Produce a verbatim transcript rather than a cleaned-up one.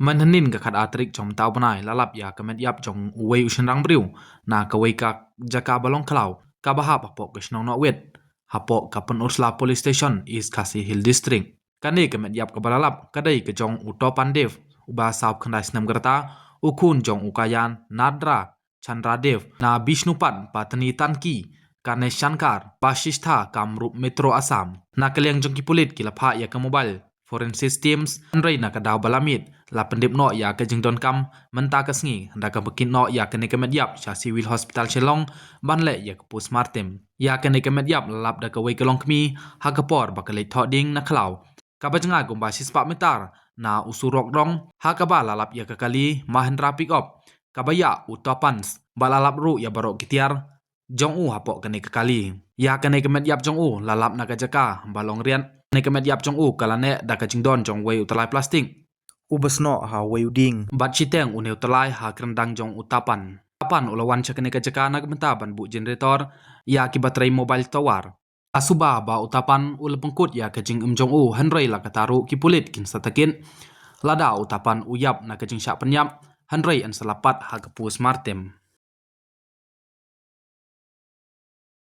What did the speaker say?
Mynhynnin ka khatar tarik jong mynta u bnai la lap ïa ka met ïap jong uwei u shynrang briew na kawei ka jaka ba long khlaw kaba hap hapoh ka shnong Nongwit, hapoh ka Pynursla Police Station, East Khasi Hills District. Kane ka met ïap kaba la lap ka dei ka jong u Topan Dev, uba saw khyndai snem ka rta, u khun jong u Kayan Nadra Chandra Dev, na Bishnupat Patni Tanki, Ganesh Shankar, Basistha Kamrup Metro Assam. Na ka liang jong ki pulit ki la phah ïa ka mobile forensic teams, hynrei na ka daw ba la miet la pyndep noh ïa ka jingdonkam mynta ka sngi da kaba kit noh ïa kane ka met ïap sha Civil Hospital Shillong ban leh ïa ka postmortem. Ïa kane ka met ïap la lap da kawei ka longkmie ha ka por ba ka leit thoh dieng na khlaw, kaba jngai kumba shispah meter na u surok dong, ha kaba la lap ïa ka kali Mahindra pickup kaba ïa u Topan, bad la lap ruh ïa baroh ki tiar jong u hapoh kane ka kali. Ïa kane ka met ïap jong u la lap na ka jaka ba long riat. Kane ka met ïap jong u ka la neh da ka jingdon jong uwei u tyllai plastik uba snoh ha uwei u dieng, bad shiteng une u tyllai ha kyrdan jong u Topan. Topan u la wan sha kane ka jaka na ka bynta ban buh generator ïa kiba trei mobile tower. La suba ba u Topan u la pynkut ïa ka jingim jong u, hynrei la katta ruh ki pulit kin sa tohkit lada u Topan u ïap na ka jingshah pynïap, hynrei yn sa lap pat ha ka postmortem.